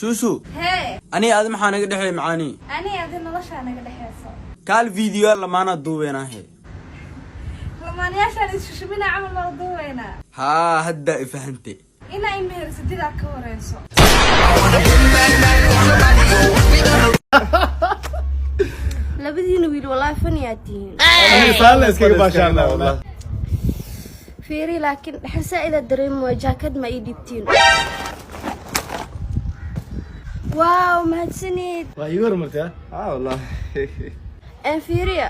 Suusu. Hee. Aniga adi maxaa naga dhexeey, macaani? Ani adi noloshaa naga dhexeyso. Kaal, video lamaanaa duubeenahe. Lamaanayaashaan ishushubinaa camal mala duubeynaa? Haa, haddaa ifahante. Inaa imehersadidaa ka horeyso. Labadiina wiil walaahi faniyaa tihiin. Saan iskaga baashaana wallah. Fiiri, laakiin dhaxan saa'ida dareemi waa. Jaakad ma ii dhiibtiin? Wow, mahadsanid. Waa iigu hormartay. Ah, wallah. Een fiiriya,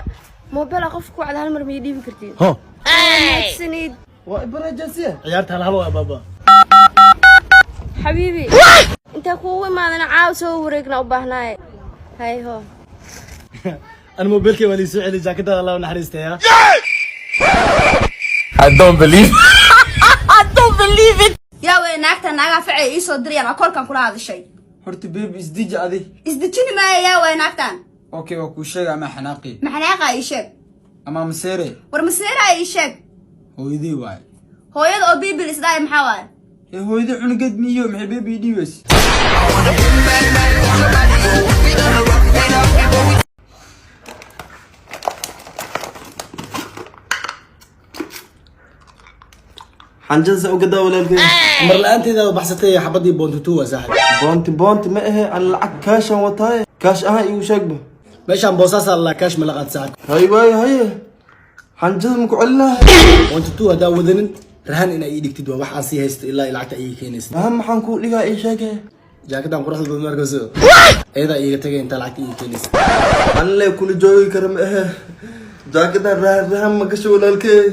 mobile qof ku wacda hal mar ma ii dhiibi kartiin? Ho. Mahadsanid. Waa emergency. Ciyaarta hal hal waa, baaba. Xabiibi, intaa kuugu imaadana caaw soo wareegna u baahnaaye. Hay ho. Ana mobilkay waa liisoo celi, jaakadaada Allah u naxariistaya. I don't believe. Yaa wey naagta? Naagaa facay ii soo dirayaan, waa koolkan kula hadashay. Horta baby, isdiji adi. Isdejini maaya. Yaa wey naagtan? Okay, waa kuu sheega ama xanaaqi? Maxanaaqa? Ii sheeg. Ama maseere? War maseera, ii sheeg. Hooyadii waaye. Hooyada oo bibil isdhaaya maxaa waaye? Ee hooyadii cunugeed miyo? Maxay baby dhiibaysa? Xanjada sa ugadaa, walaalkay? Mar la-aanteeda baxsatay xabadii boontutu waa, saaxib. Boonti boonti ma ahe, aan lacag kaashan wataaye, kaash ahaan igu sheegba. Meeshaan boosaasaa la kaash ma la qaad, saaxib. Hay waaye, haye, xanjada ma ku celinahay? Boontutu haddaa wadanin, rahan inaa ii dhigtid waa wax aan sii haysto ilaa lacagta ii keenaysid. Rahan maxaan kuu dhigaa? Ii sheege. Jaakadan quruxda badan markayso, iyadaa iiga tagay intaa lacagta ii keenaysid. Anle kula joogi kara ma ahe, jaakadan rahan rahan ma gasho, walaalkay.